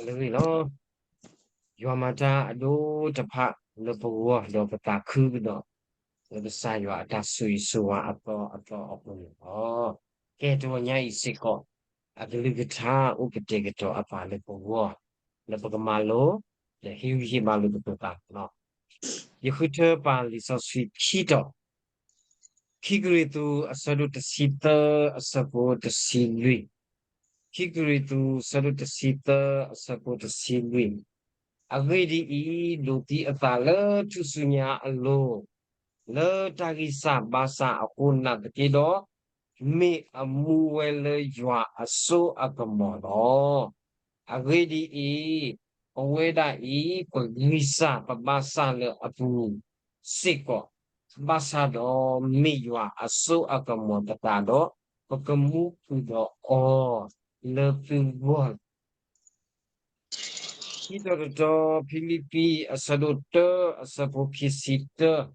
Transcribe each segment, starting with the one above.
လၢအဂ့ၢ်လီၤ. ယွၤမၤတၢ်အဒိၣ်တဖၣ်လၢပဂီၢ် ဒီးပသးခုကဒီး လၢကစၢ်ယွၤအတၢ်ဆိၣ်ဂ့ၤဆိၣ်ဝါအသီအသီအဃိန့ၣ်လီၤ. ကဲ တဂီၤညါအံၤစ့ၢ်ကီး အကလုၢ်ကထါအိၣ်ကတဲာ်ကတီၤအသးလၢပဂီၢ် လၢပကမၤလိ ဒီးဟ့ၣ်ဂံၢ်ဟ့ၣ်ဘါလိာ်သကိးသးလီၤ. ယဃုထၢပာ်လံာ်စီဆှံခံတီၤ ခံကရံၣ်သူး အဆၢဒိၣ်တဆံသၢ အဆၢဖိတဆံလွံၢ်, ခံကရံၣ်သူး အဆၢဒိၣ်တဆံသၢ အဆၢဖိတဆံလွံၢ်, အဂ့ၢ်ဒ်အံၤ, ဒိးသံအသးလၢထူၣ်စုညါအလိၤ, လၢတၢ်ဂံၢ်စၢ်ဘါစၢ်အဃိနာ်သက့ဒီး, မ့ၢ်အမူဝဲလၢယွၤအစိအကမီၤလီၤ. အဂ့ၢ်ဒ်အံၤ, ပဝဲဒၣ်အံၤ ပဂံၢ်စၢ်ပဘါစၢ်လၢအပူၤစ့ၢ်ကီး, ဘၣ်ဆၣ်ဒီးမ့ၢ်ယွၤအစိအကမီၤသတးဒီး, ပကမူဃုာ်ဒီးအီၤလၢသုဂီၢ်လီၤ. ခံတီၤတတီၤ ဖံလံးပံၤ အဆၢဒိၣ်တၢ အဆၢဖိခံဆံတၢ,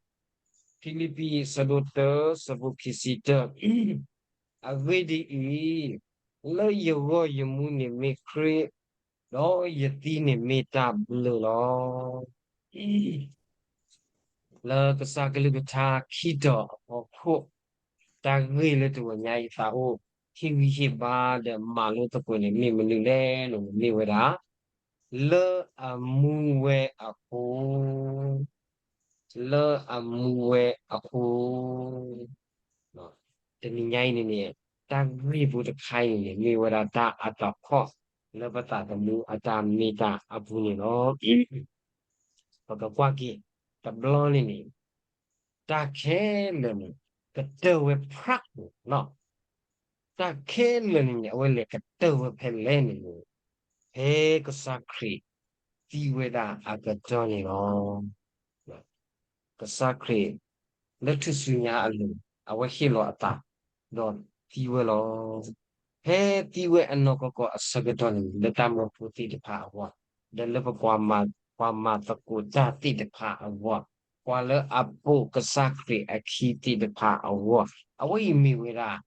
ဖံလံးပံၤ အဆၢဒိၣ်တၢ အဆၢဖိခံဆံတၢ, အဂ့ၢ်ဒ်အံၤ, လၢယဂီၢ်ယမူန့ၣ်မ့ၢ်ခရံာ်, ဒီးယသံန့ၣ်မ့ၢ်တၢ်ဘျုးလီၤ. လၢကစၢ်ကလုၢ်ကထါခံတီၤအဖီခိၣ်, တၢ်ဂ့ၢ်လၢတဂီၤညါအံၤသးအိၣ် ဟ့ၣ်ဂံၢ်ဟ့ၣ်ဘါဒီးမၤလိသကိးန့ၣ် မ့ၢ်မနုၤလဲၣ်န့ၣ် မ့ၢ်ဝဲဒၣ် လၢအမူဝဲအဃိ, လၢအမူဝဲအဃိ, တနံၤညါအံၤန့ၣ်န့ၣ် တၢ်ဂ့ၢ်ဖိတခါအံၤန့ၣ် မ့ၢ်ဝဲဒၣ်တၢ်အသဟီၣ်လၢပသးသမူအတၢ်မ့ၢ်တၢ်အပူၤန့ၣ်လီၤ. ပကကွၢ်က့ၤ တဘျီန့ၣ်န့ၣ် တၢ်ခဲလၢာ်န့ၣ် ကတၢၢ်ဝဲဖြးန့ၣ်လီၤ. တၢ်ခဲလၢာ်န့ၣ်န့ၣ် အဝဲလဲၤကတၢၢ်ဝဲဖဲလဲၣ်န့ၣ်န့ၣ်, ဖဲကစၢ်ခရံာ်သံဝဲဒၣ်အကတီၢ်န့ၣ်လီၤ. ကစၢ်ခရံာ် လၢထူၣ်စုညါအလိၤ အဝဲဟ့ၣ်လီၤအသး ဒီးသံဝဲလီၤ. ဖဲသံဝဲအနီၢ်ကီၢ်ကီၢ်အဆၢကတီၢ်န့ၣ် လၢတၢ်မၢဖိသ့ၣ်တဖၣ်အဂီၢ်, ဒီးလၢပပှၤမၤသကိးတၢ်သ့ၣ်တဖၣ်အဂီၢ်, ပှၤလၢအပိာ်ကစၢ်ခရံာ်အခံသ့ၣ်တဖၣ်အဂီၢ်, အဝဲအံၤမ့ၢ်ဝဲဒၣ်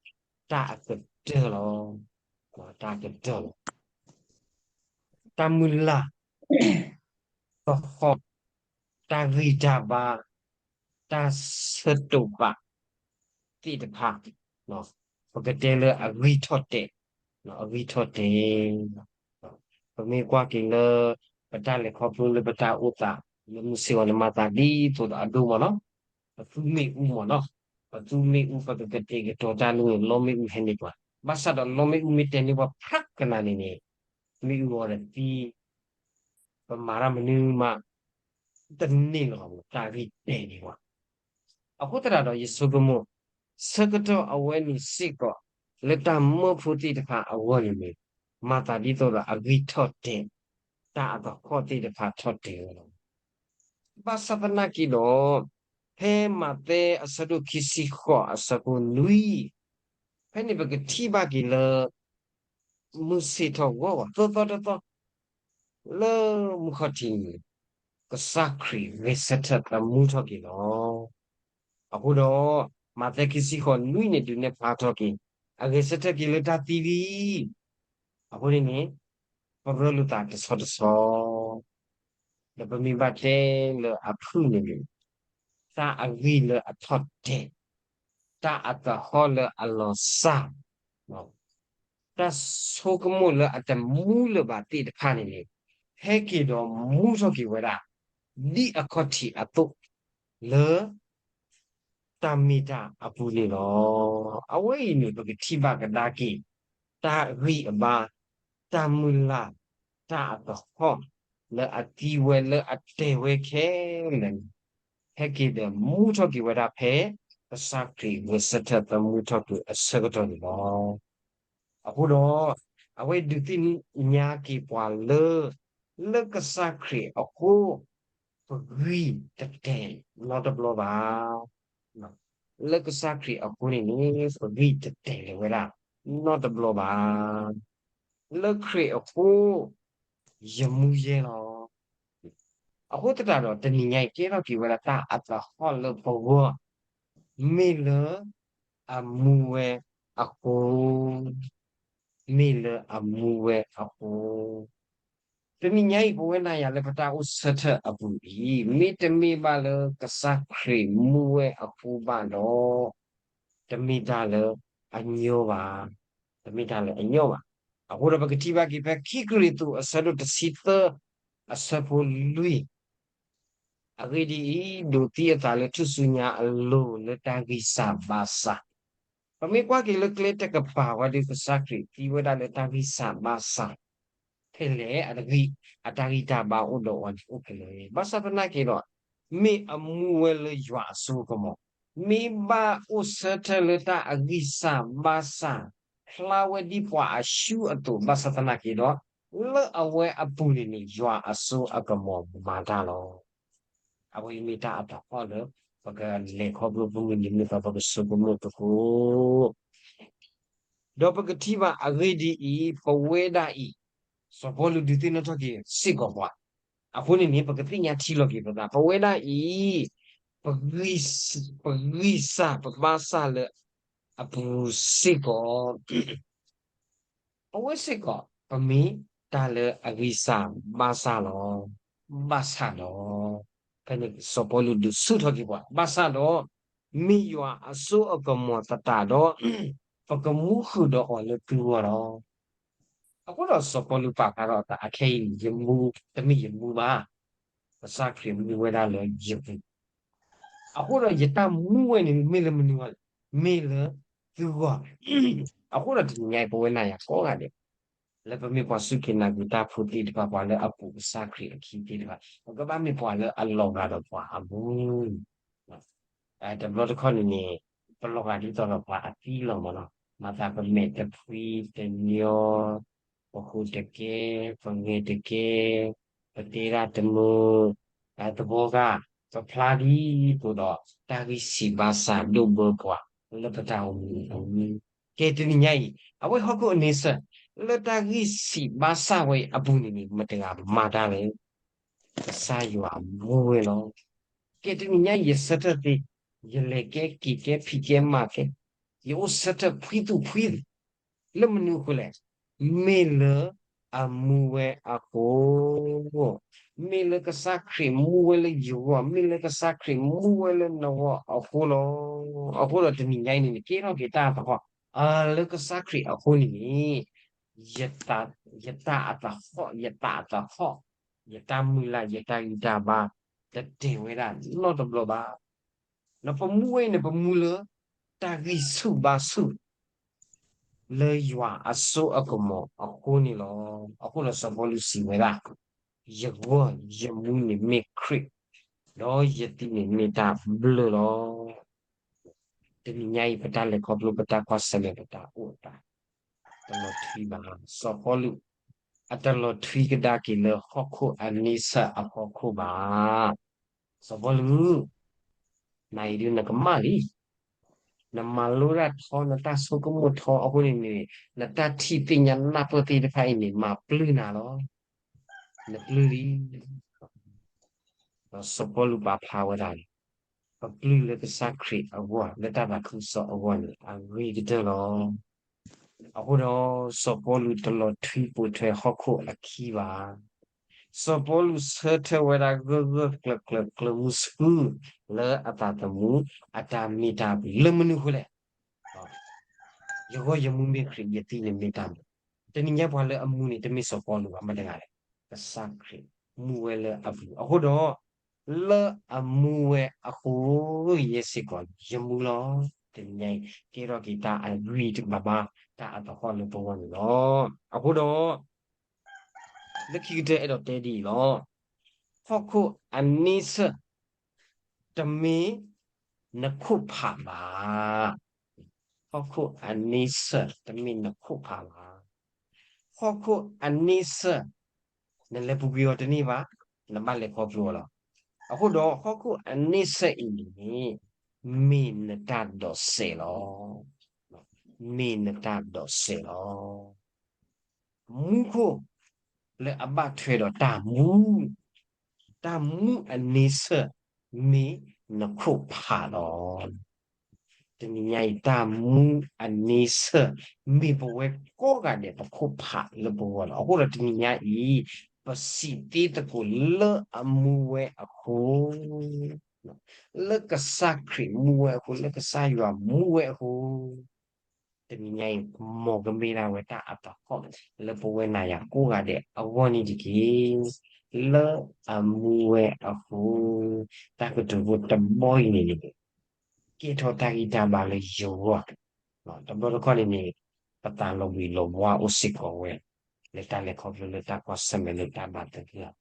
တၢ်အကတၢၢ်လီၤ. တၢ်အကတၢၢ်လီၤ. တၢ်မုၢ်လၢ် သဟီၣ်, တၢ်ဂံၢ်တၢ်ဘါ, တၢ်ဆၢတိာ်ပာ်သ့ၣ်တဖၣ်, ပကတဲလၢအဂံၢ်ထီၣ်တဲာ်, အဂံၢ်ထီၣ်တဲာ်, ပမ့ၢ်ကွၢ်က့ၤလၢ ပတၢ်လဲၤခီဖျိလၢပတၢ်အိၣ်သး လၢမုၢ်ဆ့ၣ်အီၤနမၤသးဒ်သိးဒီးအဒိၣ်မးလီၤ. ပသူမ့ၣ်အူမးလီၤ. ပသူမ့ၣ်အူ ပကကတဲာ်ကတီၤတၢ်န့ၣ် လီမ့ၣ်အူဟဲန့ၢ်ပှၤ, ဘၣ်ဆၣ်ဒီးလီမ့ၣ်အူမ့ၢ်တဲာ်န့ၢ်ပှၤဖြးကနၤန့ၣ်န့ၣ် မ့ၣ်အူအီၤဒီးသံ ပမၤတၢ်မနုၤမး တန့ၢ်လၢၤဘၣ် တၢ်ဂံၢ်တဲာ်န့ၢ်ပှၤ. အဃိသတးဒီးယဆိကမိၣ် ဆၢကတီၢ်အဝဲန့ၣ်စ့ၢ်ကီး လၢတၢ်မၢဖိသ့ၣ်တဖၣ်အဂီၢ်န့ၣ်န့ၣ် မၤသးဒ်သိးဒီးအဂံၢ်ထီၣ်တဲာ်, တၢ်အသဟီၣ်သ့ၣ်တဖၣ်ထီၣ်တဲာ်ဝဲလီၤ. ဘၣ်ဆၣ်သနာ်က့ဒီး ဖဲမးသဲအဆၢဒိၣ်ခံဆံဃိးအဆၢဖိနွံ ဖဲန့ၣ်ပကထံၣ်ဘၣ်က့ၤလၢ မုၢ်ဆ့ၣ်ထီၣ်ဂီၢ်ဂီၢ် သီသီတသီ လၢမုၢ်ခီၣ်ထံးန့ၣ် ကစၢ်ခရံာ်ဂဲၤဆၢထၢၣ်သမူထီၣ်က့ၤလီၤ. အဃိဒီး မးသဲခံဆံဃိးနွံန့ၣ် ဒုးနဲၣ်ဖျါထီၣ်က့ၤ အဂဲၤဆၢထၢၣ်က့ၤလၢတၢ်သံလံ. အဃိန့ၣ်န့ၣ် ပရၢလိာ်သးတဆီတဆီ ဒီးပမ့ၢ်ဘၣ်တဲလၢအဖုၣ်န့ၣ်န့ၣ် တၢ်အဂံၢ်လၢအထီၣ်တဲာ်, တၢ်အသဟီၣ်လၢအလီၤစၢ်, တၢ်ဆိကမိၣ်လၢအတမူလၢၤဘၣ်သ့ၣ်တဖၣ်န့ၣ်န့ၣ် ဟဲက့ၤဒီးမူထီၣ်က့ၤဝဲဒၣ် ဒ်အခီၣ်ထံးအသိး လၢ တၢ်မ့ၢ်တၢ်အပူၤန့ၣ်လီၤ. အဝဲအံၤန့ၣ် ပကထံၣ်ဘၣ်ကဒါက့ၤ တၢ်ဂံၢ်အဘါ, တၢ်မုၢ်လၢ်, တၢ်အသဟီၣ် လၢအသံဝဲလၢအတဲာ်ဝဲခဲလၢာ်န့ၣ် ဟဲက့ၤဒီးမူထီၣ်က့ၤဝဲဒၣ်ဖဲ ကစၢ်ခရံာ်ဂဲၤဆၢထၢၣ်သမူထီၣ်က့ၤအဆၢကတီၢ်န့ၣ်လီၤ. အဃိဒီး အဝဲဒုးသ့ၣ်ညါက့ၤပှၤလၢ လၢကစၢ်ခရံာ်အဃိ ပဂံၢ်တတဲာ်နီတဘျီဘၣ်. လၢကစၢ်ခရံာ်အဃိန့ၣ်န့ၣ် ပဂံၢ်တတဲာ်လၢၤဝဲဒၣ်နီတဘျီဘၣ်. လၢခရံာ်အဃိ ယမူယဲလီၤ. အဃိသတးဒီး တနံၤညါအံၤ ကဲထီၣ်က့ၤဝဲဒၣ်တၢ်အသဟီၣ်လၢပဂီၢ် မ့ၢ်လၢအမူဝဲအဃိ, မ့ၢ်လၢအမူဝဲအဃိ, တနံၤညါအံၤ ပဝဲနၤယၤလၢပတၢ်အိၣ်ဆၢထၢၣ်အပူၤအံၤ မ့တမ့ၢ်ဘၣ်လၢကစၢ်ခရံာ်မူဝဲအဃိဘၣ်ဒီး တမ့ၢ်တၢ်လၢအညီဘၣ်, တမ့ၢ်တၢ်လၢအညီဘၣ်. အဃိဒီးပကထံၣ်ဘၣ်က့ၤဖဲခံကရံၣ်သူးအဆၢဒိၣ်တဆံသၢ အဆၢဖိလွံၢ် အဂ့ၢ်ဒ်အံၤ, ဒိးသံအသးလၢထူၣ်စုညါအလိၤလၢတၢ်ဂံၢ်စၢ်ဘါစၢ်, ပမ့ၢ်ကွၢ်က့ၤလၢကျဲတကပၤဝဲဒီး ကစၢ်ခရံာ်သံဝဲဒၣ်လၢတၢ်ဂံၢ်စၢ်ဘါစၢ် ဖဲလဲၣ်, အတဂံၢ်, အတၢ်ဂံၢ်တၢ်ဘါအိၣ်ဒီးအီၤန့ၣ်အိၣ်ဖဲလဲၣ်. ဘၣ်ဆၣ်သနာ်က့ဒီး မ့ၢ်အမူဝဲလၢယွၤအစိအကမီၤ, မ့ၢ်ဘၣ်အိၣ်ဆၢထၢၣ်လၢတၢ်အဂံၢ်စၢ်ဘါစၢ်, ဖျါဝဲဒ်ပှၤအရှုံးအသိး, ဘၣ်ဆၣ်သနာ်က့ဒီး လၢအဝဲအပူၤန့ၣ်န့ၣ် ယွၤအစိအကမီၤမၤတၢ်လီၤ. အဝဲအံၤမ့ၢ်တၢ်အသးဟီၣ်လၢ ပကလဲၤခီဖျိပမုၢ်နံၤမုၢ်သီ ပကဆိကမိၣ်သကိး ဒီးပကထံၣ်ဘၣ်အဂ့ၢ်ဒ်အံၤ, ပဝဲဒၣ်အံၤ, စီၤပီလူးဒုးသ့ၣ်နီၣ်ထီၣ်က့ၤစ့ၢ်ကီးပှၤ, အဃိန့ၣ်န့ၣ် ပကသ့ၣ်ညါထံလီၤက့ၤပသး, ပဝဲဒၣ်အံၤ, ပဂံၢ်, ပဂံၢ်စၢ်ပဘါစၢ်လၢအပူၤစ့ၢ်ကီး ပဝဲစ့ၢ်ကီး ပမ့ၢ်တၢ်လၢအဂံၢ်စၢ်ဘါစၢ်လီၤ. ဘၣ်ဆၣ်ဒီး ဖဲန့ၣ်စီၤပီလူးဒုးဆူၣ်ထီၣ်က့ၤပှၤ, ဘၣ်ဆၣ်ဒီး မ့ၢ်ယွၤအစိအကမီၤသတးဒီး ပကမူဃုာ်ဒီးအီၤလၢသုဂီၢ်လီၤ. အဃိဒီးစီၤပီလူးပာ်ဖျါထီၣ်အသး အခဲအံၤ ယမူ, တမ့ၢ်ယမူဘၣ်, ကစၢ်ခရံာ်မူဝဲဒၣ်လၢယပူၤ အဃိဒီးယတၢ်မူဝဲန့ၣ် မ့ၢ်လၢမနုၤဂီၢ်လဲၣ်, မ့ၢ်လၢသုဂီၢ်, အဃိဒီးတနံၤညါအံၤ ပဝဲနၤယၤကိးဂၤဒဲး လၢပမ့ၢ်ပှၤစူၢ်က့ၤနာ်က့ၤတၢ်ဖိသ့ၣ်တဖၣ် ပှၤလၢအပိာ်ကစၢ်ခရံာ်အခံသ့ၣ်တဖၣ် ပကဘၣ်မ့ၢ်ပှၤလၢအလီၤဂာ်ဒီးပှၤအမူ တဘျီတခီၣ်န့ၣ်န့ၣ် ပလီၤဂာ်ဒ်သိးဒီးပှၤအသံလီၤမးနီၤ, မၤသးပမဲာ်တဖှံတညီ, ပဃိတကဲ, ပဂဲၤတကဲ, ပတဲဒၣ်တမုာ်, သဘီဂာ်, ပဖျါဒ်သိးဒီး တၢ်ဂံၢ်ဆံးဘါစၢ်ဒိၣ်ဘၢပှၤ လၢပတၢ်အိၣ်မူအပူၤ, ကဲတနံၤညါအံၤ အဝဲဟီၣ်ခိၣ်အန့ဆၢၣ် လၢတၢ်ဂံၢ်ဆံးဘါစၢ်ဝဲအံၤအပူၤန့ၣ်န့ၣ် မတၤတဂၤမၤတၢ်လဲၣ် ကစၢ်ယွၤမူဝဲလီၤ. ကဲတနံၤညါအံၤ ယဆၢထၢၣ်သ့, ယလဲၤကဲက့ၤကဲဖံးကဲမၤကဲ, ယအိၣ်ဆၢထၢၣ်ဖှံသူၣ်ဖှံသး, လၢမနုၤအဃိလဲၣ်, မ့ၢ်လၢအမူဝဲအဃိ, မ့ၢ်လၢကစၢ်ခရံာ်မူဝဲလၢယဂီၢ်, မ့ၢ်လၢကစၢ်ခရံာ်မူဝဲလၢနဂီၢ်အဃိလီၤ. အဃိဒီးတနံၤညါအံၤန့ၣ် နကဲထီၣ်က့ၤတၢ်အသဟီၣ်, လၢကစၢ်ခရံာ်အဃိန့ၣ်န့ၣ် ယတၢ်အသဟီၣ်, ယသးအသဟီၣ်, ယတၢ်မုၢ်လၢ်, ယတၢ်ဂံၢ်တၢ်ဘါ တတဲာ်ဝဲဒၣ်နီတဘျီဘၣ်. ဒီးပမူဝဲအံၤန့ၣ် ပမူလၢတၢ်ဂံၢ်ဆူၣ်ဘါဆူၣ် လၢယွၤအစိအကမီၤအဃိန့ၣ်လီၤ. အဃိဒီးစီၤပီလူးစံးဝဲဒၣ်, ယဂီၢ်ယမူန့ၣ်မ့ၢ်ခရံာ်, ဒီးယသံန့ၣ်မ့ၢ်တၢ်ဘျၢလီၤ. တနံၤညါအံၤ ပတၢ်လဲၤခီဖျိ ပတၢ်ကွၢ်ဆၢၣ်မဲာ် ပတၢ်အိၣ်သး တလီၤထွံဘၣ်. စီၤပီလူး အတလီၤထွံကဒါက့ၤလၢဟီၣ်ခိၣ်အန့ဆၢၣ်အဖီခိၣ်ဘၣ်. စီၤပီလူး နၤအံၤဒုးနကမၣ်လံ, နမၤလိဒၣ်ထီ နတၢ်ဆိကမိၣ်ထီအဃိန့ၣ်န့ၣ် နတၢ်ထံၣ်သ့ၣ်ညါနၢ်ပၢၢ်သ့ၣ်တဖၣ်အံၤန့ၣ် မၤပျုၢ်နၤလီၤ. နပျုၢ်လံ. ဒီးစီၤပီလူးပာ်ဖျါဝဲဒၣ်န့ၣ် ပပျုၢ်လၢကစၢ်ခရံာ်အဂီၢ် လၢတၢ်သးခုကစီၣ်အဂီၢ်န့ၣ် အဂ့ၤကတၢၢ်လီၤ. အဃိဒီး စီၤပီလူးတလီၤထွံပိာ်ထွဲဟီၣ်ခိၣ်အခံဘၣ်. စီၤပီလူးဆၢထၢၣ်ဝဲဒၣ်ဂၢၢ်ဂၢၢ်ကျၢၤကျၢၤ ကျၢၤမုဆူ လၢအသးသမူ အတၢ်မ့ၢ်တၢ်မူ လၢမနုၤအဃိလဲၣ်. ယဂီၢ်ယမူမ့ၢ်ခရံာ် ယသံန့ၣ်မ့ၢ်တၢ်မူ. တနံၤညါပှၤလၢအမူန့ၣ် တမ့ၢ်စီၤပီလူးဘၣ် မ့ၢ်တဂၤလဲၣ်. ကစၢ်ခရံာ်မူဝဲလၢအပူၤ အဃိဒီး လၢအမူဝဲအဃိ ယဲစ့ၢ်ကီးယမူလီၤ. တနံၤညါအံၤ ကဲထီၣ်က့ၤတၢ်အဂံၢ်တဘၣ်ဘၣ် တၢ်အသဟီၣ်လၢပဂီၢ်န့ၣ်လီၤ. အဃိဒီး လၢခံကတၢၢ်အဲၣ်ဒိးတဲဒ်အံၤလီၤ. ဟီၣ်ခိၣ်အန့ဆၢၣ် တမ့ၢ်နခိၣ်ဖးဘၣ်. ဟီၣ်ခိၣ်အန့ဆၢၣ် တမ့ၢ်နခိၣ်ဖးဘၣ်. ဟီၣ်ခိၣ်အန့ဆၢၣ် နလဲၤပူၤကွံာ်အီၤတန့ၢ်ဘၣ်, နဘၣ်လဲၤခီဖျိအီၤလီၤ. အဃိဒီး ဟီၣ်ခိၣ်အန့ဆၢၣ်အံၤန့ၣ် မ့ၢ်နတၢ်ဒိးစဲးလီၤ. မ့ၢ်နတၢ်ဒိးစဲးလီၤ. မူခိၣ်လၢအဘၣ်ထွဲဒီးတၢ်မူ, တၢ်မူအန့ဆၢၣ် မ့ၢ်နခိၣ်ဖးလီၤ. တနံၤညါအံၤ တၢ်မူအန့ဆၢၣ် မ့ၢ်ပဝဲကိးဂၤဒဲးပခိၣ်ဖးလၢပဂီၢ်လီၤ. အဃိဒီးတနံၤညါအံၤ ပစံးသ့သကိးလၢအမူဝဲအဃိ, လၢကစၢ်ခရံာ်မူဝဲအဃိ, လၢကစၢ်ယွၤမူဝဲအဃိ, တနံၤညါအံၤ မ်ကမ့ၢ်ဒၣ်ဝဲတၢ်အသဟီၣ် လၢပဝဲနၤယၤကိးဂၤဒဲးအဂီၢ်န့ၣ်တက့ၢ်. လၢအမူဝဲအဃိ, တၢ်ကတိၤဖိတဘီအံၤန့ၣ်န့ၣ် ကဲထီၣ်တၢ်ဂံၢ်တၢ်ဘါလၢယဂီၢ်, တဘျီတခီၣ်န့ၣ်န့ၣ် ပသးလီၤဘှံးလီၤဘှါအိၣ်စ့ၢ်ကီးဝဲ လၢတၢ်လဲၤခီဖျိလၢတၢ်ကွၢ်ဆၢၣ်မဲာ်လၢတၢ်ဘၣ်သဂၢၢ်,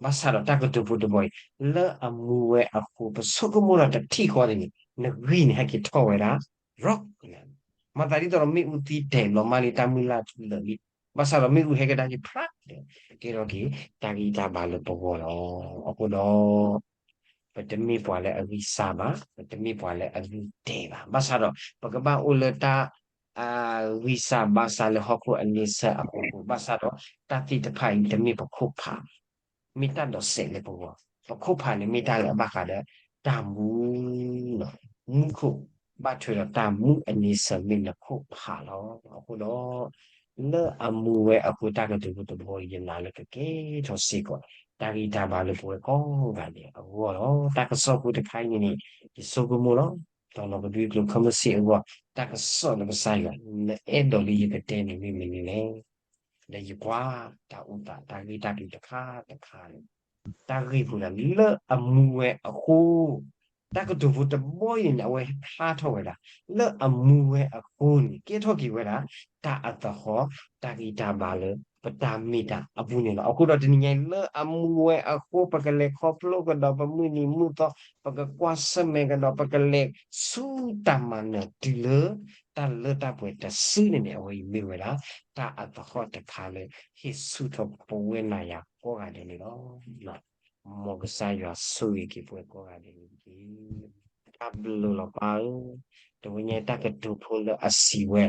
ဘၣ်ဆၣ်ဒီးတၢ်ကတိၤဖိတဘီအံၤ လၢအမူဝဲအဃိ ပဆိကမိၣ်ဒီးတထံၣ်ဃီန့ၣ်န့ၣ် နဂံၢ်န့ၣ် ဟဲက့ၤထီၣ်ဝဲဒၣ် ရီး, မၤသးဒ်သိးဒီးမ့ၣ်အူသံတဲာ်လီၤမၢ်လံ တၢ်မုၢ်လၢ်ထူလၢာ်လံ, ဘၣ်ဆၣ်ဒီးမ့ၣ်အူဟဲကဒါက့ၤဖျါ ကဲထီၣ်က့ၤ တၢ်ဂံၢ်တၢ်ဘါလၢပဂီၢ်လီၤ. အဃိဒီး ပတမ့ၢ်ပှၤလၢအဂံၢ်စၢ်ဘၣ်, ပတမ့ၢ်ပှၤလၢအဂံၢ်တဲာ်ဘၣ်, ဘၣ်ဆၣ်ဒီး ပကဘၣ်အိၣ်လၢတၢ် ဂံၢ်စၢ်ဘါစၢ်လၢဟီၣ်ခိၣ်အန့ဆၢၣ်အဖီခိၣ်, ဘၣ်ဆၣ်ဒီး တၢ်သ့ၣ်တဖၣ်အံၤတမ့ၢ်ပခိၣ်ဖး, မ့ၢ်တၢ်ဒိးစဲးလၢပဂီၢ်, ပခိၣ်ဖးန့ၣ်မ့ၢ်တၢ်လၢအဘၣ်ဃးဒီးတၢ်မူ မူခိၣ်ဘၣ်ထွဲဒီးတၢ်မူအန့ဆၢၣ်မ့ၢ်နခိၣ်ဖးလီၤ. အဃိဒီး လၢအမူဝဲအဃိ တၢ်ကတိၤဖိတဘီအံၤ ယနာ်လၢကကဲထီၣ်စ့ၢ်ကီး တၢ်ဂံၢ်တၢ်ဘါလၢပဝဲကိးဂၤဒဲးအဂီၢ်လီၤ. တၢ်ကစီၣ်ဖိတခါအံၤန့ၣ်န့ၣ် ယဆိကမိၣ်လီၤ. တီၤလီၤကဒွံကျိၤခီမ့ၢ်စ့ၢ်အဂီၢ် တၢ်ကစီၣ်လၢကစၢ်ယွၤ နအဲၣ်ဒိးလၢယကတဲန့ၣ်မ့ၢ်မနုၤလဲၣ်. ဒီးယကွၢ်တၢ်အိၣ်သးတၢ်ဂ့ၢ်တၢ်ကျိၤတခါတခါန့ၣ် တၢ်ဂ့ၢ်ဖိဒၣ်လၢအမူဝဲအဃိ, တၢ်ကတိၤဖိတဘီအံၤန့ၣ်န့ၣ် အဝဲဖျါထီၣ်ဝဲဒၣ် လၢအမူဝဲအဃိန့ၣ် ကဲထီၣ်က့ၤဝဲဒၣ် တၢ်အသဟီၣ် တၢ်ဂံၢ်တၢ်ဘါလၢ ပတၢ်မ့ၢ်တၢ်အပူၤန့ၣ်လီၤ. အဃိဒီးတနံၤညါအံၤ လၢအမူဝဲအဃိ ပကလဲၤခီဖျိကဒီးပမုၢ်နံၤမုၢ်သီ, ပကကွၢ်ဆၢၣ်မဲာ်ကဒီး ပကလဲၤဆူတၢ်မၤနၢၤတုၤလၢ တၢ်လၢတၢ်ပှဲၤတစုန့ၣ်န့ၣ် အဝဲအံၤမ့ၢ်ဝဲဒၣ် တၢ်အသဟီၣ်တခါလၢ ဟ့ၣ်ဆူၣ်ထီၣ်ပဝဲနၤယၤကိးဂၤဒဲးန့ၣ်လီၤ. မ်ကစၢ်ယွၤဆိၣ်ဂ့ၤက့ၤပဝဲကိးဂၤဒဲးန့ၣ်တက့ၢ်. တၢ်ဘျုးလီၤပၢ်ဧၢ, တဝဲညါတၢ်ကတိၤဖိလၢအစံးဝဲ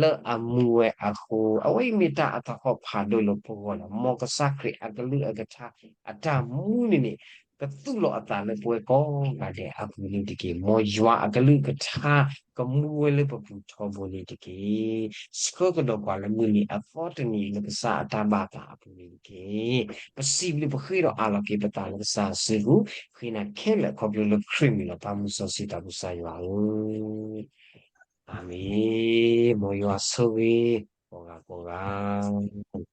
လၢအမူဝဲအဃိ, အဝဲအံၤမ့ၢ်တၢ်အသဟီၣ်ဖးဒိၣ်လၢပဂီၢ်လီၤ. မ်ကစၢ်ခရံာ်အကလုၢ်အကထါ အတၢ်မူန့ၣ်န့ၣ် ကသူၣ်လီၤအသးလၢပဝဲကိးဂၤဒဲးအပူၤန့ၣ်တက့ၢ်. မ်ယွၤအကလုၢ်ကထါ ကမူဝဲလၢပပူၤထီဘိန့ၣ်တက့ၢ်. ဆှၢကဒီးပှၤလၢမုၢ်နံၤအသီတနံၤ လၢကစၢ်အတၢ်ဘၣ်သးအပူၤန့ၣ်တက့ၢ်. ပစံးဘျုးပဃ့ဒီးအးလီၤက့ၤပသးလၢကစၢ်အစုပူၤ, ဃ့နၤခဲလၢာ်ခီဖျိလၢခရံာ်မံၤလီၤ. ပၢ်မုၢ်စီဆှံသးပူၤကစၢ်ယွၤဧၢ, အၤမ့ၣ်. မ်ယွၤဆိၣ်ဂ့ၤ ကိးဂၤကိးဂၤ.